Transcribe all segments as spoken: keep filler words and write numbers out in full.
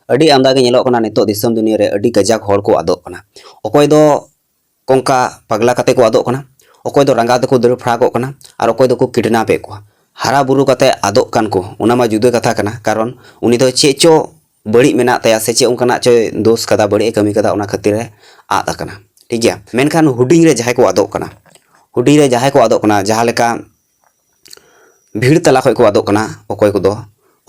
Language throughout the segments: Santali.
ᱟᱹᱰᱤ ᱟᱢᱫᱟ ᱜᱮ ᱧᱮᱞᱚᱜ ᱠᱟᱱᱟ ᱱᱤᱛᱚᱜ ᱫᱤᱥᱚᱢ ᱫᱩᱱᱤᱭᱟᱹ ᱨᱮ ᱟᱹᱰᱤ ᱠᱟᱡᱟᱠ ᱦᱚᱲ ᱠᱚ ᱟᱫᱚᱜ ᱠᱟᱱᱟ᱾ ᱚᱠᱚᱭ ᱫᱚ ᱠᱚᱝᱠᱟ ᱯᱟᱜᱽᱞᱟ ᱠᱟᱛᱮ ᱠᱚ ᱟᱫᱚᱜ ᱠᱟᱱᱟ, ᱚᱠᱚᱭ ᱫᱚ ᱨᱟᱸᱜᱟ ᱛᱮᱠᱚ ᱫᱟᱹᱲ ᱯᱷᱟᱲᱟᱠᱚᱜ ᱠᱟᱱᱟ, ᱟᱨ ᱚᱠᱚᱭ ᱫᱚᱠᱚ ᱠᱤᱰᱱᱟᱯᱮᱫ ᱠᱚᱣᱟ᱾ ᱦᱟᱨᱟ ᱵᱩᱨᱩ ᱠᱟᱛᱮ ᱟᱫᱚᱜ ᱠᱟᱱ ᱠᱚ, ᱚᱱᱟ ᱢᱟ ᱡᱩᱫᱟᱹ ᱠᱟᱛᱷᱟ ᱠᱟᱱᱟ, ᱠᱟᱨᱚᱱ ᱩᱱᱤ ᱫᱚ ᱪᱮᱫ ᱪᱚ ᱵᱟᱹᱲᱤᱡ ᱢᱮᱱᱟᱜ ᱛᱟᱭᱟ ᱥᱮ ᱪᱮᱫ ᱚᱱᱠᱟᱱᱟᱜ ᱪᱚᱭ ᱫᱳᱥ ᱠᱟᱫᱟ, ᱵᱟᱹᱲᱤᱡ ᱮ ᱠᱟᱹᱢᱤ ᱠᱟᱫᱟ, ᱚᱱᱟ ᱠᱷᱟᱹᱛᱤᱨ ᱮ ᱟᱫ ᱟᱠᱟᱱᱟ, ᱴᱷᱤᱠ ᱜᱮᱭᱟ᱾ ᱢᱮᱱᱠᱷᱟᱱ ᱦᱩᱰᱤᱧ ᱨᱮ ᱡᱟᱦᱟᱸᱭ ᱠᱚ ᱟᱫᱚᱜ ᱠᱟᱱᱟ, ᱦᱩᱰᱤᱧ ᱨᱮ ᱡᱟᱦᱟᱸᱭ ᱠᱚ ᱟᱫᱚᱜ ᱠᱟᱱᱟ, ᱡᱟᱦᱟᱸ ᱞᱮᱠᱟ ᱵᱷᱤᱲ ᱛᱟᱞᱟ ᱠᱷᱚᱱ ᱠᱚ ᱟᱫᱚᱜ ᱠᱟᱱᱟ, ᱚᱠᱚᱭ ᱠᱚᱫᱚ,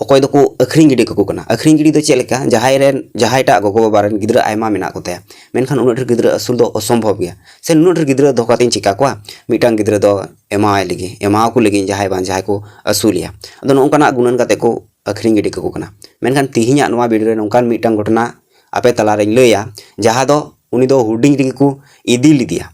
ᱚᱠᱚᱭ ᱫᱚᱠᱚ ᱟᱹᱠᱷᱨᱤᱧ ᱜᱤᱰᱤ ᱠᱟᱠᱚ ᱠᱟᱱᱟ᱾ ᱟᱹᱠᱷᱨᱤᱧ ᱜᱤᱰᱤ ᱫᱚ ᱪᱮᱫ ᱞᱮᱠᱟ? ᱡᱟᱦᱟᱸᱭ ᱨᱮᱱ, ᱡᱟᱦᱟᱸᱭᱴᱟᱜ ᱜᱚᱜᱚ ᱵᱟᱵᱟ ᱨᱮᱱ ᱜᱤᱫᱽᱨᱟᱹ ᱟᱭᱢᱟ ᱢᱮᱱᱟᱜ ᱠᱚᱛᱟᱭᱟ, ᱢᱮᱱᱠᱷᱟᱱ ᱩᱱᱟᱹᱜ ᱰᱷᱮᱨ ᱜᱤᱫᱽᱨᱟᱹ ᱟᱹᱥᱩᱞ ᱫᱚ ᱚᱥᱚᱢᱵᱷᱚᱵ ᱜᱮᱭᱟ, ᱥᱮ ᱱᱩᱱᱟᱹᱜ ᱰᱷᱮᱨ ᱜᱤᱫᱽᱨᱟᱹ ᱫᱚᱦᱚ ᱠᱟᱛᱮᱧ ᱪᱤᱠᱟ ᱠᱚᱣᱟ? ᱢᱤᱫᱴᱟᱝ ᱜᱤᱫᱽᱨᱟᱹ ᱫᱚ ᱮᱢᱟᱣᱟᱭ ᱞᱟᱹᱜᱤᱫ, ᱮᱢᱟᱣᱟᱠᱚ ᱞᱟᱹᱜᱤᱫ ᱡᱟᱦᱟᱸᱭ ᱵᱟᱝ ᱡᱟᱦᱟᱸᱭ ᱠᱚ ᱟᱹᱥᱩᱞᱮᱭᱟ᱾ ᱟᱫᱚ ᱱᱚᱜᱼᱚ ᱱᱚᱝᱠᱟᱱᱟᱜ ᱜᱩᱱᱟᱹᱱ ᱠᱟᱛᱮ ᱠᱚ ᱟᱹᱠᱷᱨᱤᱧ ᱜᱤᱰᱤ ᱠᱟᱠᱚ ᱠᱟᱱᱟ᱾ ᱢᱮᱱᱠᱷᱟᱱ ᱛᱤᱦᱤᱧᱟᱜ ᱱᱚᱣᱟ ᱵᱷᱤᱰᱤᱭᱳ ᱨᱮ ᱱᱚᱝᱠᱟᱱ ᱢᱤᱫᱴᱟᱝ ᱜᱷᱚᱴᱚᱱᱟ ᱟᱯᱮ ᱛᱟᱞᱟᱨᱮᱧ ᱞᱟᱹᱭᱟ, ᱡᱟᱦᱟᱸ ᱫᱚ ᱩᱱᱤ ᱫᱚ ᱦᱩᱰᱤᱧ ᱨᱮᱜᱮ ᱠᱚ ᱤᱫᱤ ᱞᱮᱫᱮᱭᱟ᱾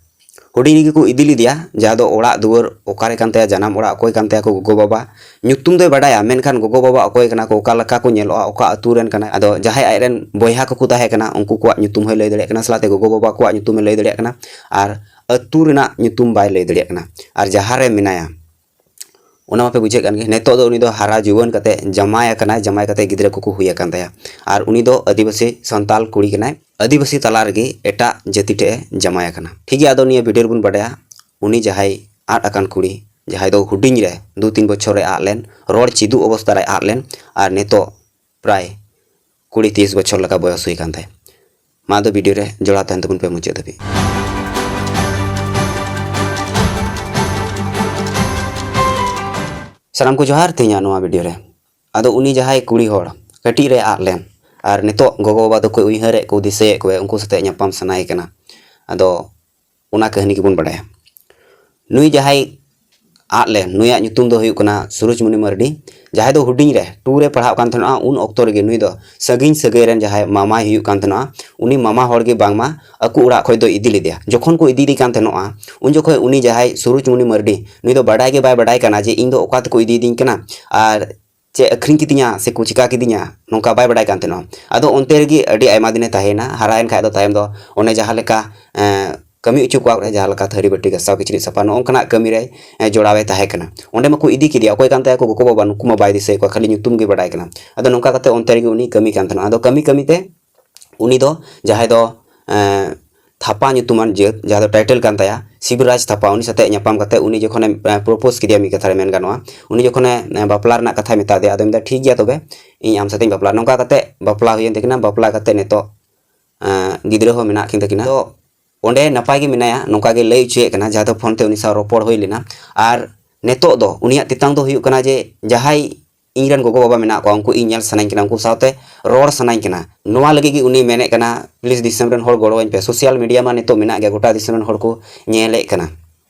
ᱦᱩᱰᱤᱧ ᱨᱮᱜᱮ ᱠᱚ ᱤᱫᱤ ᱞᱮᱫᱮᱭᱟ, ᱡᱟᱦᱟᱸ ᱫᱚ ᱚᱲᱟᱜ ᱫᱩᱣᱟᱹᱨ ᱚᱠᱟᱨᱮ ᱠᱟᱱ ᱛᱟᱭᱟ, ᱡᱟᱱᱟᱢ ᱚᱲᱟᱜ ᱚᱠᱚᱭ ᱠᱟᱱ ᱛᱟᱭᱟ, ᱠᱚ ᱜᱚᱜᱚ ᱵᱟᱵᱟ ᱧᱩᱛᱩᱢ ᱫᱚᱭ ᱵᱟᱰᱟᱭᱟ, ᱢᱮᱱᱠᱷᱟᱱ ᱜᱚᱜᱚ ᱵᱟᱵᱟ ᱚᱠᱚᱭ ᱠᱟᱱᱟ ᱠᱚ, ᱚᱠᱟ ᱞᱮᱠᱟ ᱠᱚ ᱧᱮᱞᱚᱜᱼᱟ, ᱚᱠᱟ ᱟᱹᱛᱩ ᱨᱮᱱ ᱠᱟᱱᱟᱭ᱾ ᱟᱫᱚ ᱡᱟᱦᱟᱸᱭ ᱟᱡᱨᱮᱱ ᱵᱚᱭᱦᱟ ᱠᱚᱠᱚ ᱛᱟᱦᱮᱸ ᱠᱟᱱᱟ, ᱩᱱᱠᱩ ᱠᱚᱣᱟᱜ ᱧᱩᱛᱩᱢ ᱦᱚᱸᱭ ᱞᱟᱹᱭ ᱫᱟᱲᱮᱭᱟᱜ ᱠᱟᱱᱟ, ᱥᱟᱞᱟᱛᱮ ᱜᱚᱜᱚ ᱵᱟᱵᱟ ᱠᱚᱣᱟᱜ ᱧᱩᱛᱩᱢᱮ ᱞᱟᱹᱭ ᱫᱟᱲᱮᱭᱟᱜ ᱠᱟᱱᱟ, ᱟᱨ ᱟᱹᱛᱩ ᱨᱮᱱᱟᱜ ᱧᱩᱛᱩᱢ ᱵᱟᱭ ᱞᱟᱹᱭ ᱫᱟᱲᱮᱭᱟᱜ ᱠᱟᱱᱟ᱾ ᱟᱨ ᱡᱟᱦᱟᱸ ᱨᱮ ᱢᱮᱱᱟᱭᱟ, ᱚᱱᱟ ᱢᱟᱯᱮ ᱵᱩᱡᱷᱟᱹᱜ ᱠᱟᱱ ᱜᱮ, ᱱᱤᱛᱚᱜ ᱫᱚ ᱩᱱᱤ ᱫᱚ ᱦᱟᱨᱟ ᱡᱩᱣᱟᱹᱱ ᱠᱟᱛᱮ ᱡᱟᱢᱟᱭ ᱟᱠᱟᱱᱟᱭ, ᱡᱟᱢᱟᱭ ᱠᱟᱛᱮ ᱜᱤᱫᱽᱨᱟᱹ ᱠᱚᱠᱚ ᱦᱩᱭ ᱟᱠᱟᱱ ᱛᱟᱭᱟ᱾ ᱟᱨ ᱩᱱᱤ ᱫᱚ ᱟᱹᱫᱤᱵᱟᱹᱥᱤ ᱥᱟᱱᱛᱟᱞ ᱠᱩᱲᱤ ᱠᱟᱱᱟᱭ, ᱟᱹᱫᱤᱵᱟᱹᱥᱤ ᱛᱟᱞᱟ ᱨᱮᱜᱮ ᱮᱴᱟᱜ ᱡᱟᱹᱛᱤ ᱴᱷᱮᱡ ᱮ ᱡᱟᱢᱟᱭ ᱟᱠᱟᱱᱟ᱾ ᱴᱷᱤᱠ ᱜᱮᱭᱟ, ᱟᱫᱚ ᱱᱤᱭᱟᱹ ᱵᱷᱤᱰᱤᱭᱳ ᱨᱮᱵᱚᱱ ᱵᱟᱰᱟᱭᱟ ᱩᱱᱤ ᱡᱟᱦᱟᱸᱭ ᱟᱫ ᱟᱠᱟᱱ ᱠᱩᱲᱤ, ᱡᱟᱦᱟᱸᱭ ᱫᱚ ᱦᱩᱰᱤᱧ ᱨᱮ ᱫᱩ ᱛᱤᱱ ᱵᱚᱪᱷᱚᱨ ᱨᱮ ᱟᱫ ᱞᱮᱱ, ᱨᱚᱲ ᱪᱮᱫᱚᱜ ᱚᱵᱚᱥᱛᱟ ᱨᱮ ᱟᱫ ᱞᱮᱱ, ᱟᱨ ᱱᱤᱛᱚᱜ ᱯᱨᱟᱭ ᱠᱩᱲᱤ ᱛᱤᱨᱤᱥ ᱵᱚᱪᱷᱚᱨ ᱞᱮᱠᱟ ᱵᱚᱭᱚᱥ ᱦᱩᱭ ᱟᱠᱟᱱ ᱛᱟᱭᱟ᱾ ᱢᱟ ᱟᱫᱚ ᱵᱷᱤᱰᱤᱭᱳ ᱨᱮ ᱡᱚᱲᱟᱣ ᱛᱟᱦᱮᱱ ᱛᱟᱵᱚᱱ ᱯᱮ ᱢᱩᱪᱟᱹᱫ ᱫᱷᱟᱹᱵᱤᱡ᱾ ᱥᱟᱱᱟᱢ ᱠᱚ ᱡᱚᱦᱟᱨ, ᱛᱮᱦᱮᱧᱟᱜ ᱱᱚᱣᱟ ᱵᱷᱤᱰᱤᱭᱳ ᱨᱮ ᱟᱫᱚ ᱩᱱᱤ ᱡᱟᱦᱟᱸᱭ ᱠᱩᱲᱤ ᱦᱚᱲ ᱠᱟᱹᱴᱤᱡ ᱨᱮ ᱟᱫ ᱞᱮᱱ, ᱟᱨ ᱱᱤᱛᱚᱜ ᱜᱚᱜᱚ ᱵᱟᱵᱟ ᱫᱚᱠᱚ ᱩᱭᱦᱟᱹᱨᱮᱫ ᱠᱚ, ᱫᱤᱥᱟᱹᱭᱮᱫ ᱠᱚᱣᱟ, ᱩᱱᱠᱩ ᱥᱟᱛᱮᱜ ᱧᱟᱯᱟᱢ ᱥᱟᱱᱟᱭᱮ ᱠᱟᱱᱟ᱾ ᱟᱫᱚ ᱚᱱᱟ ᱠᱟᱹᱦᱱᱤ ᱜᱮᱵᱚᱱ ᱵᱟᱰᱟᱭᱟ᱾ ᱱᱩᱭ ᱡᱟᱦᱟᱸᱭ ᱟᱫ ᱞᱮᱱ, ᱱᱩᱭᱟᱜ ᱧᱩᱛᱩᱢ ᱫᱚ ᱦᱩᱭᱩᱜ ᱠᱟᱱᱟ ᱥᱩᱨᱩᱡᱽᱢᱩᱱᱤ ᱢᱟᱨᱰᱤ, ᱡᱟᱦᱟᱸᱭ ᱫᱚ ᱦᱩᱰᱤᱧ ᱨᱮ ᱴᱩ ᱨᱮ ᱯᱟᱲᱦᱟᱜ ᱠᱟᱱ ᱛᱟᱦᱮᱱᱟ᱾ ᱩᱱ ᱚᱠᱛᱚ ᱨᱮᱜᱮ ᱱᱩᱭ ᱫᱚ ᱥᱟᱺᱜᱤᱧ ᱥᱟᱹᱜᱟᱹᱭ ᱨᱮᱱ ᱡᱟᱦᱟᱸᱭ ᱢᱟᱢᱟᱭ ᱦᱩᱭᱩᱜ ᱠᱟᱱ ᱛᱟᱦᱮᱱᱟ, ᱩᱱᱤ ᱢᱟᱢᱟ ᱦᱚᱲ ᱜᱮ ᱵᱟᱝᱢᱟ ᱟᱠᱚ ᱚᱲᱟᱜ ᱠᱷᱚᱱ ᱫᱚ ᱤᱫᱤ ᱞᱮᱫᱮᱭᱟ᱾ ᱡᱚᱠᱷᱚᱱ ᱠᱚ ᱤᱫᱤᱭᱮᱫᱮ ᱠᱟᱱ ᱛᱟᱦᱮᱱᱚᱜᱼᱟ, ᱩᱱ ᱡᱚᱠᱷᱚᱱ ᱩᱱᱤ ᱡᱟᱦᱟᱸᱭ ᱥᱩᱨᱩᱡᱽᱢᱩᱱᱤ ᱢᱟᱨᱰᱤ, ᱱᱩᱭ ᱫᱚ ᱵᱟᱰᱟᱭ ᱜᱮ ᱵᱟᱭ ᱵᱟᱰᱟᱭ ᱠᱟᱱᱟ ᱡᱮ ᱤᱧ ᱫᱚ ᱚᱠᱟ ᱛᱮᱠᱚ ᱤᱫᱤᱭᱮᱫᱤᱧ ᱠᱟᱱᱟ ᱟᱨ ᱪᱮᱫ ᱟᱹᱠᱷᱨᱤᱧ ᱠᱤᱫᱤᱧᱟ ᱥᱮ ᱠᱚ ᱪᱤᱠᱟ ᱠᱤᱫᱤᱧᱟ, ᱱᱚᱝᱠᱟ ᱵᱟᱭ ᱵᱟᱰᱟᱭ ᱠᱟᱱ ᱛᱟᱦᱮᱱᱟ᱾ ᱟᱫᱚ ᱚᱱᱛᱮ ᱨᱮᱜᱮ ᱟᱹᱰᱤ ᱟᱭᱢᱟ ᱫᱤᱱᱮ ᱛᱟᱦᱮᱸᱭᱮᱱᱟ᱾ ᱦᱟᱨᱟᱭᱮᱱ ᱠᱷᱟᱡ ᱫᱚ ᱛᱟᱭᱚᱢ ᱫᱚ ᱚᱱᱮ ᱡᱟᱦᱟᱸ ᱞᱮᱠᱟ, ᱮᱸ, ᱠᱟᱹᱢᱤ ᱦᱚᱪᱚ ᱠᱚᱣᱟ, ᱡᱟᱦᱟᱸ ᱞᱮᱠᱟ ᱛᱷᱟᱹᱨᱤ ᱵᱟᱹᱴᱤ ᱜᱟᱥᱟᱣ, ᱠᱤᱪᱨᱤᱡ ᱥᱟᱯᱷᱟ, ᱱᱚᱜᱼᱚ ᱱᱚᱝᱠᱟᱱᱟᱜ ᱠᱟᱹᱢᱤ ᱨᱮ ᱮ, ᱡᱚᱲᱟᱣ ᱮ ᱛᱟᱦᱮᱸ ᱠᱟᱱᱟ᱾ ᱚᱸᱰᱮ ᱢᱟᱠᱚ ᱤᱫᱤ ᱠᱮᱫᱮᱭᱟ, ᱚᱠᱚᱭ ᱠᱟᱱ ᱛᱟᱭᱟ ᱠᱚ ᱜᱚᱜᱚ ᱵᱟᱵᱟ, ᱱᱩᱠᱩ ᱢᱟ ᱵᱟᱭ ᱫᱤᱥᱟᱹᱭᱮᱫ ᱠᱚᱣᱟ, ᱠᱷᱟᱹᱞᱤ ᱧᱩᱛᱩᱢ ᱜᱮ ᱵᱟᱰᱟᱭ ᱠᱟᱱᱟ᱾ ᱟᱫᱚ ᱱᱚᱝᱠᱟ ᱠᱟᱛᱮ ᱚᱱᱛᱮ ᱨᱮᱜᱮ ᱩᱱᱤ ᱠᱟᱹᱢᱤ ᱠᱟᱱ ᱛᱟᱦᱮᱱᱟ᱾ ᱟᱫᱚ ᱠᱟᱹᱢᱤ ᱠᱟᱹᱢᱤ ᱛᱮ ᱩᱱᱤ ᱫᱚ ᱡᱟᱦᱟᱸᱭ ᱫᱚ ᱮ, ᱛᱷᱟᱯᱟ ᱧᱩᱛᱩᱢᱟᱱ ᱡᱟᱹᱛ, ᱡᱟᱦᱟᱸ ᱫᱚ ᱴᱟᱭᱴᱮᱞ ᱠᱟᱱ ᱛᱟᱭᱟ, ᱥᱤᱵᱤᱨᱟᱡᱽ ᱛᱷᱟᱯᱟ, ᱩᱱᱤ ᱥᱟᱛᱮ ᱧᱟᱯᱟᱢ ᱠᱟᱛᱮ ᱩᱱᱤ ᱡᱚᱠᱷᱚᱱᱮ ᱯᱨᱚᱯᱳᱡᱽ ᱠᱮᱫᱮᱭᱟ, ᱢᱤᱫ ᱠᱟᱛᱷᱟ ᱨᱮ ᱢᱮᱱ ᱜᱟᱱᱚᱜᱼᱟ, ᱩᱱᱤ ᱡᱚᱠᱷᱚᱱᱮ ᱮ, ᱵᱟᱯᱞᱟ ᱨᱮᱱᱟᱜ ᱠᱟᱛᱷᱟᱭ ᱢᱮᱛᱟ ᱫᱮᱭᱟ, ᱟᱫᱚᱭ ᱢᱮᱱᱫᱟ, "ᱴᱷᱤᱠ ᱜᱮᱭᱟ, ᱛᱚᱵᱮ ᱤᱧ ᱟᱢ ᱥᱟᱛᱮᱧ ᱵᱟᱯᱞᱟᱜᱼᱟ᱾" ᱱᱚᱝᱠᱟ ᱠᱟᱛᱮ ᱵᱟᱯᱞᱟ ᱦᱩᱭᱮᱱ ᱛᱟᱹᱠᱤᱱᱟ᱾ ᱵᱟᱯᱞᱟ ᱠᱟᱛᱮ ᱱᱤᱛᱚᱜ ᱮ, ᱜᱤᱫᱽᱨᱟᱹ ᱦᱚᱸ ᱢᱮᱱᱟᱜ ᱠᱤᱱ ᱛᱟᱹᱠᱤᱱᱟ᱾ ᱛᱚ ᱚᱸᱰᱮ ᱱᱟᱯᱟᱭ ᱜᱮ ᱢᱮᱱᱟᱭᱟ, ᱱᱚᱝᱠᱟ ᱜᱮ ᱞᱟᱹᱭ ᱦᱚᱪᱚᱭᱮᱫ ᱠᱟᱱᱟ, ᱡᱟᱦᱟᱸ ᱫᱚ ᱯᱷᱳᱱ ᱛᱮ ᱩᱱᱤ ᱥᱟᱶ ᱨᱚᱯᱚᱲ ᱦᱩᱭ ᱞᱮᱱᱟ᱾ ᱟᱨ ᱱᱤᱛᱚᱜ ᱫᱚ ᱩᱱᱤᱭᱟᱜ ᱛᱮᱛᱟᱝ ᱫᱚ ᱦᱩᱭᱩᱜ ᱠᱟᱱᱟ ᱡᱮ ᱡᱟᱦᱟᱸᱭ ᱤᱧ ᱨᱮᱱ ᱜᱚᱜᱚ ᱵᱟᱵᱟ ᱢᱮᱱᱟᱜ ᱠᱚᱣᱟ, ᱩᱱᱠᱩ ᱤᱧ ᱧᱮᱞ ᱥᱟᱱᱟᱧ ᱠᱟᱱᱟ, ᱩᱱᱠᱩ ᱥᱟᱶᱛᱮ ᱨᱚᱲ ᱥᱟᱱᱟᱧ ᱠᱟᱱᱟ᱾ ᱱᱚᱣᱟ ᱞᱟᱹᱜᱤᱫ ᱜᱮ ᱩᱱᱤ ᱢᱮᱱᱮᱫ ᱠᱟᱱᱟ, "ᱯᱞᱤᱡᱽ ᱫᱤᱥᱚᱢ ᱨᱮᱱ ᱦᱚᱲ ᱜᱚᱲᱚᱣᱟᱹᱧ ᱯᱮ, ᱥᱳᱥᱟᱞ ᱢᱤᱰᱤᱭᱟ ᱢᱟ ᱱᱤᱛᱚᱜ ᱢᱮᱱᱟᱜ ᱜᱮᱭᱟ, ᱜᱚᱴᱟ ᱫᱤᱥᱚᱢ ᱨᱮᱱ ᱦᱚᱲ ᱠᱚ ᱧᱮᱞᱮᱫ ᱠᱟᱱᱟ᱾"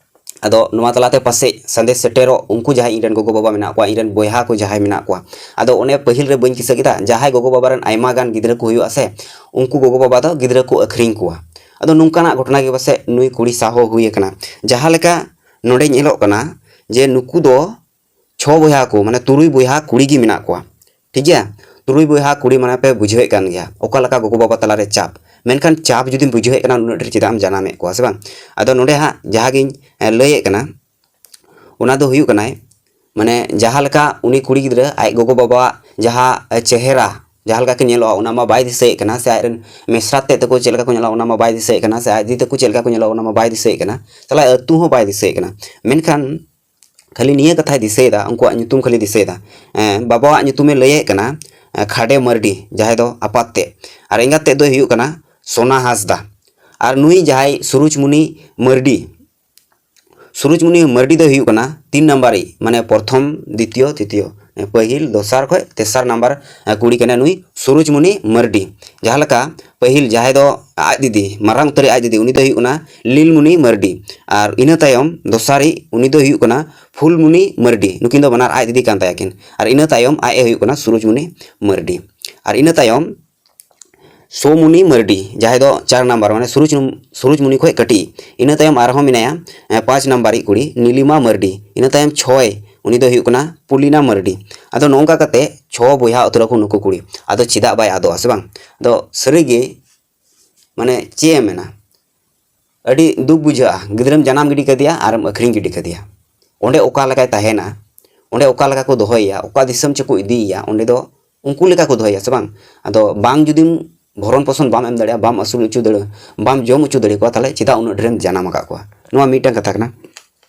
ᱟᱫᱚ ᱱᱚᱣᱟ ᱛᱟᱞᱟᱛᱮ ᱯᱟᱥᱮᱡ ᱥᱟᱸᱫᱮᱥ ᱥᱮᱴᱮᱨᱚᱜ, ᱩᱱᱠᱩ ᱡᱟᱦᱟᱸᱭ ᱤᱧ ᱨᱮᱱ ᱜᱚᱜᱚ ᱵᱟᱵᱟ ᱢᱮᱱᱟᱜ ᱠᱚᱣᱟ, ᱤᱧ ᱨᱮᱱ ᱵᱚᱭᱦᱟ ᱠᱚ ᱡᱟᱦᱟᱸᱭ ᱢᱮᱱᱟᱜ ᱠᱚᱣᱟ᱾ ᱟᱫᱚ ᱚᱱᱮ ᱯᱟᱹᱦᱤᱞ ᱨᱮ ᱵᱟᱹᱧ ᱠᱤᱥᱟᱹ ᱠᱮᱫᱟ, ᱡᱟᱦᱟᱸᱭ ᱜᱚᱜᱚ ᱵᱟᱵᱟ ᱨᱮᱱ ᱟᱭᱢᱟ ᱜᱟᱱ ᱜᱤᱫᱽᱨᱟᱹ ᱠᱚ ᱦᱩᱭᱩᱜᱼᱟ ᱥᱮ, ᱩᱱᱠᱩ ᱜᱚᱜᱚ ᱵᱟᱵᱟ ᱫᱚ ᱜᱤᱫᱽᱨᱟᱹ ᱠᱚ ᱟᱹᱠᱷᱨᱤᱧ ᱠᱚᱣᱟ᱾ ᱟᱫᱚ ᱱᱚᱝᱠᱟᱱᱟᱜ ᱜᱷᱚᱴᱚᱱᱟ ᱜᱮ ᱯᱟᱥᱮᱡ ᱱᱩᱭ ᱠᱩᱲᱤ ᱥᱟᱶ ᱦᱚᱸ ᱦᱩᱭ ᱟᱠᱟᱱᱟ᱾ ᱡᱟᱦᱟᱸ ᱞᱮᱠᱟ ᱱᱚᱰᱮ ᱧᱮᱞᱚᱜ ᱠᱟᱱᱟ ᱡᱮ ᱱᱩᱠᱩ ᱫᱚ ᱪᱷᱚ ᱵᱚᱭᱦᱟ ᱠᱚ, ᱢᱟᱱᱮ ᱛᱩᱨᱩᱭ ᱵᱚᱭᱦᱟ ᱠᱩᱲᱤ ᱜᱮ ᱢᱮᱱᱟᱜ ᱠᱚᱣᱟ᱾ ᱴᱷᱤᱠ ᱜᱮᱭᱟ? ᱛᱩᱨᱩᱭ ᱵᱚᱭᱦᱟ ᱠᱩᱲᱤ, ᱢᱟᱱᱮ ᱯᱮ ᱵᱩᱡᱷᱟᱹᱣᱮᱫ ᱠᱟᱱ ᱜᱮᱭᱟ ᱚᱠᱟ ᱞᱮᱠᱟ ᱜᱚᱜᱚ ᱵᱟᱵᱟ ᱛᱟᱞᱟᱨᱮ ᱪᱟᱯ᱾ ᱢᱮᱱᱠᱷᱟᱱ ᱪᱟᱯ ᱡᱩᱫᱤᱢ ᱵᱩᱡᱷᱟᱹᱣᱮᱫ ᱠᱟᱱᱟ, ᱩᱱᱟᱹᱜ ᱰᱷᱮᱨ ᱪᱮᱫᱟᱜ ᱮᱢ ᱡᱟᱱᱟᱢᱮᱫ ᱠᱚᱣᱟ, ᱥᱮ ᱵᱟᱝ? ᱟᱫᱚ ᱱᱚᱰᱮ ᱦᱟᱸᱜ ᱡᱟᱦᱟᱸ ᱜᱤᱧ, ᱮ, ᱞᱟᱹᱭᱮᱫ ᱠᱟᱱᱟ, ᱚᱱᱟ ᱫᱚ ᱦᱩᱭᱩᱜ ᱠᱟᱱᱟᱭ, ᱢᱟᱱᱮ ᱡᱟᱦᱟᱸ ᱞᱮᱠᱟ ᱩᱱᱤ ᱠᱩᱲᱤ ᱜᱤᱫᱽᱨᱟᱹ ᱟᱡ ᱜᱚᱜᱚ ᱵᱟᱵᱟᱣᱟᱜ ᱡᱟᱦᱟᱸ, ᱮ, ᱪᱮᱦᱨᱟ ᱡᱟᱦᱟᱸ ᱞᱮᱠᱟ ᱠᱤᱱ ᱧᱮᱞᱚᱜᱼᱟ, ᱚᱱᱟ ᱢᱟ ᱵᱟᱭ ᱫᱤᱥᱟᱹᱭᱮᱫ ᱠᱟᱱᱟ, ᱥᱮ ᱟᱡ ᱨᱮᱱ ᱢᱤᱥᱨᱟᱛ ᱛᱮᱫ ᱛᱟᱠᱚ ᱪᱮᱫ ᱞᱮᱠᱟ ᱠᱚ ᱧᱮᱞᱚᱜᱼᱟ, ᱚᱱᱟ ᱢᱟ ᱵᱟᱭ ᱫᱤᱥᱟᱹᱭᱮᱫ ᱠᱟᱱᱟ, ᱥᱮ ᱟᱡ ᱫᱤᱫᱤ ᱛᱟᱠᱚ ᱪᱮᱫ ᱞᱮᱠᱟ ᱠᱚ ᱧᱮᱞᱚᱜᱼᱟ, ᱚᱱᱟ ᱢᱟ ᱵᱟᱭ ᱫᱤᱥᱟᱹᱭᱮᱫ ᱠᱟᱱᱟ, ᱥᱟᱞᱟ ᱟᱹᱛᱩ ᱦᱚᱸ ᱵᱟᱭ ᱫᱤᱥᱟᱹᱭᱮᱫ ᱠᱟᱱᱟ᱾ ᱢᱮᱱᱠᱷᱟᱱ ᱠᱷᱟᱹᱞᱤ ᱱᱤᱭᱟᱹ ᱠᱟᱛᱷᱟᱭ ᱫᱤᱥᱟᱹᱭᱮᱫᱟ, ᱩᱱᱠᱩᱣᱟᱜ ᱧᱩᱛᱩᱢ ᱠᱷᱟᱹᱞᱤ ᱫᱤᱥᱟᱹᱭᱮᱫᱟ᱾ ᱮᱸ, ᱵᱟᱵᱟᱣᱟᱜ ᱧᱩᱛᱩᱢᱮ ᱞᱟᱹᱭᱮᱫ ᱠᱟᱱᱟ, ᱮᱸ, ᱠᱷᱟᱰᱮ ᱢᱟᱹᱨᱰᱤ, ᱡᱟᱦᱟᱸᱭ ᱫᱚ ᱟᱯᱟᱛ ᱛᱮᱫ, ᱟᱨ ᱮᱸᱜᱟᱛ ᱛᱮᱫ ᱫᱚᱭ ᱦᱩᱭᱩᱜ ᱠᱟᱱᱟ ᱥᱳᱱᱟ ᱦᱟᱸᱥᱫᱟ᱾ ᱟᱨ ᱱᱩᱭ ᱡᱟᱦᱟᱸᱭ ᱥᱩᱨᱩᱡᱽᱢᱩᱱᱤ ᱢᱟᱹᱨᱰᱤ, ᱥᱩᱨᱩᱡᱽᱢᱩᱱᱤ ᱢᱟᱹᱨᱰᱤ ᱫᱚᱭ ᱦᱩᱭᱩᱜ ᱠᱟᱱᱟ ᱛᱤᱱ ᱱᱟᱢᱵᱟᱨᱤᱡ, ᱢᱟᱱᱮ ᱯᱨᱚᱛᱷᱚᱢ, ᱫᱤᱛᱤᱭᱚ, ᱛᱤᱛᱤᱭᱚ, ᱯᱟᱹᱦᱤᱞ, ᱫᱚᱥᱟᱨ ᱠᱷᱚᱡ ᱛᱮᱥᱟᱨ ᱱᱟᱢᱵᱟᱨ, ᱮᱸ, ᱠᱩᱲᱤ ᱠᱟᱱᱟᱭ ᱱᱩᱭ ᱥᱩᱨᱩᱡᱽᱢᱩᱱᱤ ᱢᱟᱹᱨᱰᱤ᱾ ᱡᱟᱦᱟᱸ ᱞᱮᱠᱟ ᱯᱟᱹᱦᱤᱞ ᱡᱟᱦᱟᱸᱭ ᱫᱚ ᱟᱡ ᱫᱤᱫᱤ, ᱢᱟᱨᱟᱝ ᱩᱛᱟᱹᱨᱤᱡ ᱟᱡ ᱫᱤᱫᱤ, ᱩᱱᱤ ᱫᱚᱭ ᱦᱩᱭᱩᱜ ᱠᱟᱱᱟ ᱞᱤᱞᱢᱩᱱᱤ ᱢᱟᱹᱨᱰᱤ᱾ ᱟᱨ ᱤᱱᱟᱹ ᱛᱟᱭᱚᱢ ᱫᱚᱥᱟᱨᱤᱡ, ᱩᱱᱤ ᱫᱚᱭ ᱦᱩᱭᱩᱜ ᱠᱟᱱᱟ ᱯᱷᱩᱞᱢᱩᱱᱤ ᱢᱟᱹᱨᱰᱤ᱾ ᱱᱩᱠᱤᱱ ᱫᱚ ᱵᱟᱱᱟᱨ ᱟᱡ ᱫᱤᱫᱤ ᱠᱟᱱ ᱛᱟᱭᱟ ᱠᱤᱱ᱾ ᱟᱨ ᱤᱱᱟᱹ ᱛᱟᱭᱚᱢ ᱟᱡ ᱮ ᱦᱩᱭᱩᱜ ᱠᱟᱱᱟ ᱥᱩᱨᱩᱡᱽᱢᱩᱱᱤ ᱢᱟᱹᱨᱰᱤ᱾ ᱟᱨ ᱤᱱᱟᱹ ᱛᱟᱭᱚᱢ ᱥᱳᱢᱩᱱᱤ ᱢᱟᱹᱨᱰᱤ, ᱡᱟᱦᱟᱸᱭ ᱫᱚ ᱪᱟᱨ ᱱᱟᱢᱵᱟᱨ, ᱢᱟᱱᱮ ᱥᱩᱨᱩᱡᱽ, ᱥᱩᱨᱩᱡᱽᱢᱩᱱᱤ ᱠᱷᱚᱡ ᱠᱟᱹᱴᱤᱡ᱾ ᱤᱱᱟᱹ ᱛᱟᱭᱚᱢ ᱟᱨᱦᱚᱸ ᱢᱮᱱᱟᱭᱟ, ᱮ, ᱯᱟᱸᱪ ᱱᱟᱢᱵᱟᱨᱤᱡ ᱠᱩᱲᱤ, ᱱᱤᱞᱤᱢᱟ ᱢᱟᱹᱨᱰᱤ᱾ ᱤᱱᱟᱹ ᱛᱟᱭᱚᱢ ᱪᱷᱚᱭ, ᱩᱱᱤ ᱫᱚᱭ ᱦᱩᱭᱩᱜ ᱠᱟᱱᱟ ᱯᱩᱞᱤᱱᱟ ᱢᱟᱹᱨᱰᱤ᱾ ᱟᱫᱚ ᱱᱚᱜᱼᱚ ᱱᱚᱝᱠᱟ ᱠᱟᱛᱮ ᱪᱷᱚ ᱵᱚᱭᱦᱟ ᱩᱛᱟᱹᱨ ᱟᱠᱚ ᱱᱩᱠᱩ ᱠᱩᱲᱤ᱾ ᱟᱫᱚ ᱪᱮᱫᱟᱜ ᱵᱟᱭ ᱟᱫᱚᱜᱼᱟ, ᱥᱮ ᱵᱟᱝ? ᱟᱫᱚ ᱥᱟᱹᱨᱤᱜᱮ, ᱢᱟᱱᱮ ᱪᱮᱫ ᱮᱢ ᱢᱮᱱᱟ, ᱟᱹᱰᱤ ᱫᱩᱠ ᱵᱩᱡᱷᱟᱹᱜᱼᱟ᱾ ᱜᱤᱫᱽᱨᱟᱹᱢ ᱡᱟᱱᱟᱢ ᱜᱤᱰᱤ ᱠᱟᱫᱮᱭᱟ ᱟᱨᱮᱢ ᱟᱹᱠᱷᱨᱤᱧ ᱜᱤᱰᱤ ᱠᱟᱫᱮᱭᱟ᱾ ᱚᱸᱰᱮ ᱚᱠᱟ ᱞᱮᱠᱟᱭ ᱛᱟᱦᱮᱱᱟ, ᱚᱸᱰᱮ ᱚᱠᱟ ᱞᱮᱠᱟ ᱠᱚ ᱫᱚᱦᱚᱭᱮᱭᱟ, ᱚᱠᱟ ᱫᱤᱥᱚᱢ ᱪᱚᱠᱚ ᱤᱫᱤᱭᱮᱭᱟ, ᱚᱸᱰᱮ ᱫᱚ ᱩᱱᱠᱩ ᱞᱮᱠᱟ ᱠᱚ ᱫᱚᱦᱚᱭᱮᱭᱟ ᱥᱮ ᱵᱟᱝ? ᱟᱫᱚ ᱵᱟᱝ ᱡᱩᱫᱤᱢ ᱵᱷᱚᱨᱚᱱ ᱯᱳᱥᱚᱱ ᱵᱟᱢ ᱮᱢ ᱫᱟᱲᱮᱭᱟᱜᱼᱟ, ᱵᱟᱢ ᱟᱹᱥᱩᱞ ᱦᱚᱪᱚ ᱫᱟᱲᱮᱭᱟᱜᱼᱟ, ᱵᱟᱢ ᱡᱚᱢ ᱦᱚᱪᱚ ᱫᱟᱲᱮᱭᱟᱠᱚᱣᱟ, ᱛᱟᱦᱚᱞᱮ ᱪᱮᱫᱟᱜ ᱩᱱᱟᱹᱜ ᱰᱷᱮᱨᱮᱢ ᱡᱟᱱᱟᱢ ᱟᱠᱟᱫ ᱠᱚᱣᱟ? ᱱᱚᱣᱟ ᱢᱤᱫᱴᱟᱝ ᱠᱟᱛᱷᱟ ᱠᱟᱱᱟ᱾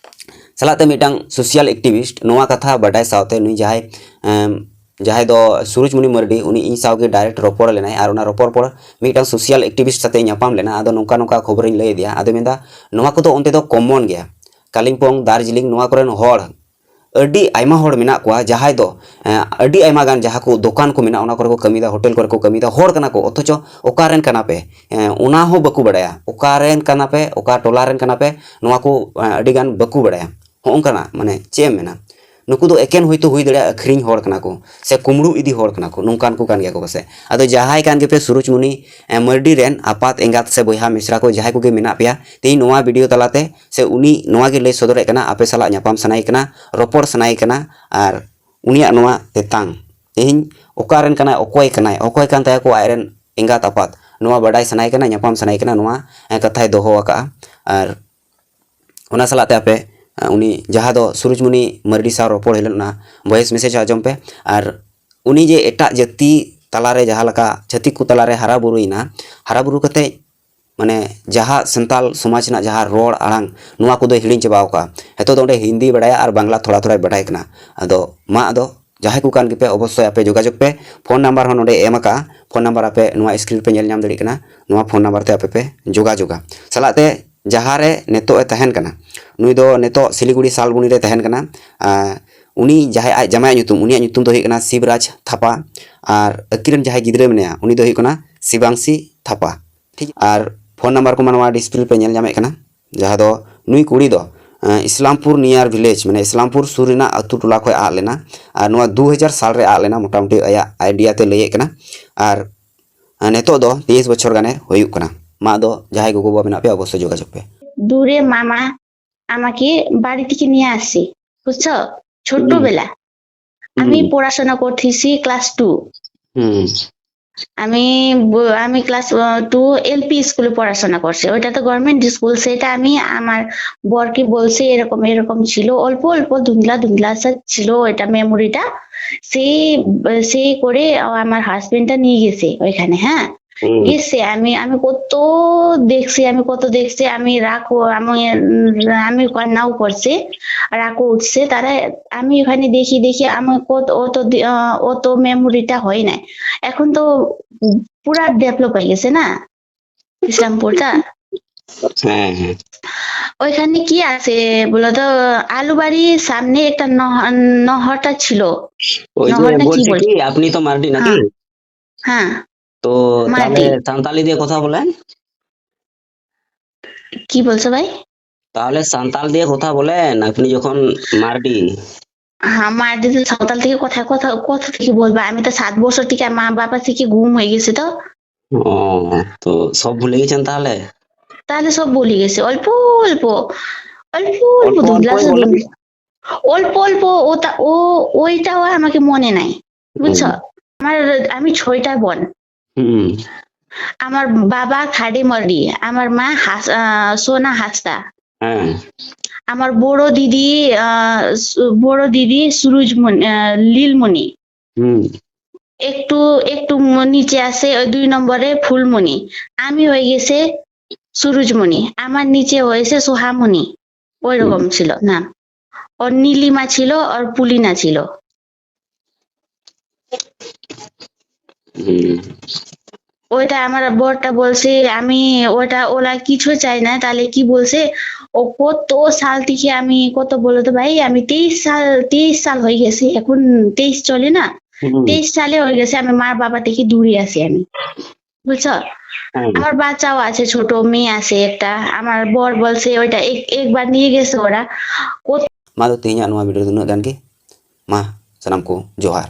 ᱥᱟᱞᱟᱜ ᱛᱮ ᱢᱤᱫᱴᱟᱝ social activist ᱱᱚᱣᱟ ᱠᱟᱛᱷᱟ ᱵᱟᱰᱟᱭ ᱥᱟᱶᱛᱮ ᱱᱩᱭ ᱡᱟᱦᱟᱸᱭ, ᱮᱢ, ᱡᱟᱦᱟᱸᱭ ᱫᱚ ᱥᱩᱨᱩᱡᱽᱢᱩᱱᱤ ᱢᱟᱨᱰᱤ, ᱩᱱᱤ ᱤᱧ ᱥᱟᱶ ᱜᱮ direct ᱨᱚᱯᱚᱲ ᱞᱮᱱᱟᱭ ᱟᱨ ᱚᱱᱟ ᱨᱚᱯᱚᱲ ᱯᱚᱨ ᱢᱤᱫᱴᱟᱝ social activist ᱥᱟᱛᱮ ᱧᱟᱯᱟᱢ ᱞᱮᱱᱟ᱾ ᱟᱫᱚ ᱱᱚᱝᱠᱟ ᱱᱚᱝᱠᱟ ᱠᱷᱚᱵᱚᱨᱤᱧ ᱞᱟᱹᱭ ᱟᱫᱮᱭᱟ᱾ ᱟᱫᱚ ᱢᱮᱱᱫᱟ, ᱱᱚᱣᱟ ᱠᱚᱫᱚ ᱚᱱᱛᱮ ᱫᱚ common ᱜᱮᱭᱟ᱾ ᱠᱟᱞᱤᱢᱯᱚᱝ, ᱫᱟᱨᱡᱤᱞᱤᱝ, ᱱᱚᱣᱟ ᱠᱚᱨᱮᱱ ᱦᱚᱲ ᱟᱹᱰᱤ ᱟᱭᱢᱟ ᱦᱚᱲ ᱢᱮᱱᱟᱜ ᱠᱚᱣᱟ, ᱡᱟᱦᱟᱸᱭ ᱫᱚ, ᱮᱸ, ᱟᱹᱰᱤ ᱟᱭᱢᱟ ᱜᱟᱱ ᱡᱟᱦᱟᱸ ᱠᱚ ᱫᱚᱠᱟᱱ ᱠᱚ ᱢᱮᱱᱟᱜᱼᱟ, ᱚᱱᱟ ᱠᱚᱨᱮ ᱠᱚ ᱠᱟᱹᱢᱤᱭᱮᱫᱟ, ᱦᱳᱴᱮᱞ ᱠᱚᱨᱮ ᱠᱚ ᱠᱟᱹᱢᱤᱭᱮᱫᱟ, ᱦᱚᱲ ᱠᱟᱱᱟ ᱠᱚ, ᱚᱛᱷᱚᱪᱚ ᱚᱠᱟ ᱨᱮᱱ ᱠᱟᱱᱟ ᱯᱮ, ᱮᱸ, ᱚᱱᱟ ᱦᱚᱸ ᱵᱟᱠᱚ ᱵᱟᱲᱟᱭᱟ᱾ ᱚᱠᱟ ᱨᱮᱱ ᱠᱟᱱᱟ ᱯᱮ, ᱚᱠᱟ ᱴᱚᱞᱟ ᱨᱮᱱ ᱠᱟᱱᱟ ᱯᱮ, ᱱᱚᱣᱟ ᱠᱚ, ᱮᱸ, ᱟᱹᱰᱤ ᱜᱟᱱ ᱵᱟᱠᱚ ᱵᱟᱲᱟᱭᱟ᱾ ᱦᱚᱸᱜᱼᱚ ᱱᱚᱝᱠᱟᱱᱟᱜ, ᱢᱟᱱᱮ, ᱪᱮᱫ ᱮᱢ ᱢᱮᱱᱟ? ᱱᱩᱠᱩ ᱫᱚ ᱮᱠᱮᱱ ᱦᱚᱭᱛᱳ ᱦᱩᱭ ᱫᱟᱲᱮᱭᱟᱜᱼᱟ ᱟᱹᱠᱷᱨᱤᱧ ᱦᱚᱲ ᱠᱟᱱᱟ ᱠᱚ ᱥᱮ ᱠᱩᱢᱵᱽᱲᱩ ᱤᱫᱤ ᱦᱚᱲ ᱠᱟᱱᱟ ᱠᱚ, ᱱᱚᱝᱠᱟᱱ ᱠᱚ ᱠᱟᱱ ᱜᱮᱭᱟ ᱠᱚ ᱯᱟᱥᱮᱡ᱾ ᱟᱫᱚ ᱡᱟᱦᱟᱸᱭ ᱠᱟᱱ ᱜᱮᱯᱮ ᱥᱩᱨᱩᱡᱽᱢᱩᱱᱤ, ᱮᱸ, ᱢᱟᱨᱰᱤ ᱨᱮᱱ ᱟᱯᱟᱛ ᱮᱸᱜᱟᱛ ᱥᱮ ᱵᱚᱭᱦᱟ ᱢᱤᱥᱨᱟ ᱠᱚ ᱡᱟᱦᱟᱸᱭ ᱠᱚᱜᱮ ᱢᱮᱱᱟᱜ ᱯᱮᱭᱟ, ᱛᱮᱦᱮᱧ ᱱᱚᱣᱟ video ᱛᱟᱞᱟᱛᱮ ᱥᱮ ᱩᱱᱤ ᱱᱚᱣᱟ ᱜᱮ ᱞᱟᱹᱭ ᱥᱚᱫᱚᱨᱮᱫ ᱠᱟᱱᱟ, ᱟᱯᱮ ᱥᱟᱞᱟᱜ ᱧᱟᱯᱟᱢ ᱥᱟᱱᱟᱭᱮ ᱠᱟᱱᱟ, ᱨᱚᱯᱚᱲ ᱥᱟᱱᱟᱭᱮ ᱠᱟᱱᱟ, ᱟᱨ ᱩᱱᱤᱭᱟᱜ ᱱᱚᱣᱟ ᱛᱮᱛᱟᱝ, ᱛᱮᱦᱮᱧ ᱚᱠᱟ ᱨᱮᱱ ᱠᱟᱱᱟᱭ, ᱚᱠᱚᱭ ᱠᱟᱱᱟᱭ, ᱚᱠᱚᱭ ᱠᱟᱱ ᱛᱟᱭᱟ ᱠᱚ ᱟᱡᱨᱮᱱ ᱮᱸᱜᱟᱛ ᱟᱯᱟᱛ, ᱱᱚᱣᱟ ᱵᱟᱰᱟᱭ ᱥᱟᱱᱟᱭᱮ ᱠᱟᱱᱟ, ᱧᱟᱯᱟᱢ ᱥᱟᱱᱟᱭᱮ ᱠᱟᱱᱟ, ᱱᱚᱣᱟ, ᱮᱸ, ᱠᱟᱛᱷᱟᱭ ᱫᱚᱦᱚ ᱟᱠᱟᱫᱼᱟ᱾ ᱟᱨ ᱚᱱᱟ ᱥᱟᱞᱟᱜ ᱛᱮ ᱟᱯᱮ, ᱮᱸ, ᱩᱱᱤ ᱡᱟᱦᱟᱸ ᱫᱚ ᱥᱩᱨᱩᱡᱽᱢᱩᱱᱤ ᱢᱟᱨᱰᱤ ᱥᱟᱶ ᱨᱚᱯᱚᱲ ᱦᱩᱭ ᱞᱮᱱ, ᱚᱱᱟ voice message ᱟᱸᱡᱚᱢ ᱯᱮ᱾ ᱟᱨ ᱩᱱᱤ ᱡᱮ ᱮᱴᱟᱜ ᱡᱟᱹᱛᱤ ᱛᱟᱞᱟᱨᱮ ᱡᱟᱦᱟᱸ ᱞᱮᱠᱟ ᱪᱷᱟᱹᱛᱤᱠ ᱠᱚ ᱛᱟᱞᱟᱨᱮ ᱦᱟᱨᱟ ᱵᱩᱨᱩᱭᱮᱱᱟ, ᱦᱟᱨᱟ ᱵᱩᱨᱩ ᱠᱟᱛᱮ, ᱢᱟᱱᱮ, ᱡᱟᱦᱟᱸ ᱥᱟᱱᱛᱟᱞ ᱥᱚᱢᱟᱡᱽ ᱨᱮᱱᱟᱜ ᱡᱟᱦᱟᱸ ᱨᱚᱲ ᱟᱲᱟᱝ, ᱱᱚᱣᱟ ᱠᱚᱫᱚᱭ ᱦᱤᱲᱤᱧ ᱪᱟᱵᱟᱣ ᱠᱟᱜᱼᱟ᱾ ᱱᱤᱛᱚᱜ ᱫᱚ ᱚᱸᱰᱮ ᱦᱤᱱᱫᱤ ᱵᱟᱲᱟᱭᱟ ᱟᱨ ᱵᱟᱝᱞᱟ ᱛᱷᱚᱲᱟ ᱛᱷᱚᱲᱟᱭ ᱵᱟᱰᱟᱭ ᱠᱟᱱᱟ᱾ ᱟᱫᱚ ᱢᱟ, ᱟᱫᱚ ᱡᱟᱦᱟᱸᱭ ᱠᱚ ᱠᱟᱱ ᱜᱮᱯᱮ, ᱚᱵᱚᱥᱥᱳᱭ ᱟᱯᱮ ᱡᱳᱜᱟᱡᱳᱜᱽ ᱯᱮ᱾ ᱯᱷᱳᱱ ᱱᱟᱢᱵᱟᱨ ᱦᱚᱸ ᱱᱚᱰᱮ ᱮᱢ ᱟᱠᱟᱜᱼᱟ, ᱯᱷᱳᱱ ᱱᱟᱢᱵᱟᱨ ᱟᱯᱮ ᱱᱚᱣᱟ screen ᱯᱮ ᱧᱮᱞ ᱧᱟᱢ ᱫᱟᱲᱮᱭᱟᱜ ᱠᱟᱱᱟ, ᱱᱚᱣᱟ ᱯᱷᱳᱱ ᱱᱟᱢᱵᱟᱨ ᱛᱮ ᱟᱯᱮ ᱯᱮ ᱡᱳᱜᱟᱡᱳᱜᱟ᱾ ᱥᱟᱞᱟᱜ ᱛᱮ ᱡᱟᱦᱟᱸ ᱨᱮ ᱱᱤᱛᱚᱜ ᱮ ᱛᱟᱦᱮᱱ ᱠᱟᱱᱟ, ᱱᱩᱭ ᱫᱚ ᱱᱤᱛᱚᱜ ᱥᱤᱞᱤᱜᱩᱲᱤ ᱥᱟᱞᱵᱚᱱᱤ ᱨᱮ ᱛᱟᱦᱮᱱ ᱠᱟᱱᱟ᱾ ᱟᱨ ᱩᱱᱤ ᱡᱟᱦᱟᱸᱭ ᱟᱡ ᱡᱟᱢᱟᱭᱟᱜ ᱧᱩᱛᱩᱢ, ᱩᱱᱤᱭᱟᱜ ᱧᱩᱛᱩᱢ ᱫᱚ ᱦᱩᱭᱩᱜ ᱠᱟᱱᱟ ᱥᱤᱵᱨᱟᱡᱽ ᱛᱷᱟᱯᱟ᱾ ᱟᱨ ᱟᱹᱠᱤᱱ ᱨᱮᱱ ᱡᱟᱦᱟᱸᱭ ᱜᱤᱫᱽᱨᱟᱹ ᱢᱮᱱᱟᱭᱟ, ᱩᱱᱤ ᱫᱚ ᱦᱩᱭᱩᱜ ᱠᱟᱱᱟ ᱥᱤᱵᱟᱝᱥᱤ ᱛᱷᱟᱯᱟ᱾ ᱴᱷᱤᱠ, ᱟᱨ ᱯᱷᱳᱱ ᱱᱟᱢᱵᱟᱨ ᱠᱚᱢᱟ ᱱᱚᱣᱟ display ᱯᱮ ᱧᱮᱞ ᱧᱟᱢᱮᱫ ᱠᱟᱱᱟ, ᱡᱟᱦᱟᱸ ᱫᱚ ᱱᱩᱭ ᱠᱩᱲᱤ ᱫᱚ, ᱮᱸ, ᱤᱥᱞᱟᱢᱯᱩᱨ near village, ᱢᱟᱱᱮ ᱤᱥᱞᱟᱢᱯᱩᱨ ᱥᱩᱨ ᱨᱮᱱᱟᱜ ᱟᱹᱛᱩ ᱴᱚᱞᱟ ᱠᱷᱚᱱ ᱟᱫ ᱞᱮᱱᱟ᱾ ᱟᱨ ᱱᱚᱣᱟ ᱫᱩ ᱦᱟᱡᱟᱨ ᱥᱟᱞ ᱨᱮ ᱟᱫ ᱞᱮᱱᱟ, ᱢᱚᱴᱟᱢᱩᱴᱤ ᱟᱭᱟᱜ idea ᱛᱮ ᱞᱟᱹᱭᱮᱫ ᱠᱟᱱᱟ᱾ ᱟᱨ, ᱟᱨ ᱱᱤᱛᱚᱜ ᱫᱚ ᱛᱮᱭᱤᱥ ᱵᱚᱪᱷᱚᱨ ᱜᱟᱱᱮ ᱦᱩᱭᱩᱜ ᱠᱟᱱᱟ᱾ ᱢᱟ, ᱟᱫᱚ ᱡᱟᱦᱟᱸᱭ ᱜᱚᱜᱚ ᱵᱟᱵᱟ ᱢᱮᱱᱟᱜ ᱯᱮᱭᱟ, ᱚᱵᱚᱥᱥᱳᱭ ᱡᱳᱜᱟᱡᱳᱜᱽ ᱯᱮ᱾ দূরে মামা আমাকে বাড়ি থেকে নিয়ে আসে, বুঝছো? ছোট্টবেলা আমি হুম। পড়াশোনা করতেছি ক্লাস টু। হুম। আমি ব- আমি ক্লাস টু এলপি স্কুলে পড়াশোনা করছি। ওইটা তো গভর্নমেন্ট স্কুল। সেটা আমি আমার বরকে বলছি, এরকম এরকম ছিল, অল্প অল্প ধুন্দলা ধুন্দলা সে ছিল ওইটা মেমোরিটা। সেই সেই করে আমার হাজবেন্ডটা নিয়ে গেছে ওইখানে। হ্যাঁ, হুম। গেছে। আমি আমি কত দেখছি, আমি কত দেখছি, আমি রাগও, আমি উম, আমি কান্নাও করছি, রাগও উঠছে। তারা আমি ওখানে দেখি দেখি আমার কত অত দি- আহ, অত মেমোরিটা হয় নাই। এখন তো পুরা ডেভেলপ হয়ে গেছে না ইসলামপুরটা। হ্যাঁ, হ্যাঁ। ওইখানে কি আছে বলতো? আলুবাড়ির সামনে একটা নহ- নহরটা ছিল। ওই যে নহর না কি বলছি বলে? কি, আপনি তো মার্ডি নাকি? হ্যাঁ। হ্যাঁ। তো মার্ডি। তাহলে সাঁওতালি দিয়ে কথা বলেন। কি বলছো ভাই? তাহলে সাঁওতাল দিয়ে কথা বলেন আপনি যখন মার্ডি। হ্যাঁ, মার্ডি তো সাঁওতাল থেকে কথা কথা কথা থেকে বলবো? আমি তো সাত বছর থেকে মা বাবা থেকে গুম হয়ে গেছে তো। ও, তো সব ভুলে গেছেন তাহলে? তাহলে সব ভুলে গেছে, অল্প অল্প, অল্প অল্প অল্প ধুন্দলা অল্পই শুধু বলেন? অল্প অল্প। ওটা ও ওইটাও আমাকে মনে নাই, বুঝছো? হুম। আমার আমি ছয়টা বোন। হুম। আমার বাবা খাড়ি মার্ডি, আমার মা হাস- আহ, সোনা হাসদা, হ্যাঁ। আমার বড় দিদি আহ, সু- বড় দিদি সুরুজমণি, আহ, লীলমণি, হুম। একটু একটু ম- নিচে আছে ওই দুই নম্বরে ফুলমণি। আমি হয়ে গেছে সুরুজমণি, আমার নিচে হয়েছে সোহামণি, ওই রকম ছিল নাম। ওর নীলিমা ছিল, ওর পুলিনা ছিল। হুম। ওইটা আমার বরটা বলছে, আমি ওটা ওরা কিছু চাই না। তাহলে কি বলছে, ও কত সাল থেকে, আমি কত বলো তো ভাই, আমি তেইশ সাল, তেইশ সাল হয়ে গেছে, এখন তেইশ চলে না, হুম। তেইশ সালে হয়ে গেছে আমি মার বাবা থেকে দূরে আছি আমি, বুঝছো? হুম। আমার বাচ্চাও আছে, ছোট মেয়ে আছে একটা। আমার বর বলছে ওইটা এক- একবার নিয়ে গেছে ওরা। ᱢᱟ ᱫᱚ ᱛᱮᱦᱮᱧᱟᱜ ᱱᱚᱣᱟ ᱵᱷᱤᱰᱤᱭᱳ ᱫᱚ ᱩᱱᱟᱹᱜ ᱜᱟᱱ ᱜᱮ᱾ ᱢᱟ ᱥᱟᱱᱟᱢ ᱠᱚ ᱡᱚᱦᱟᱨ᱾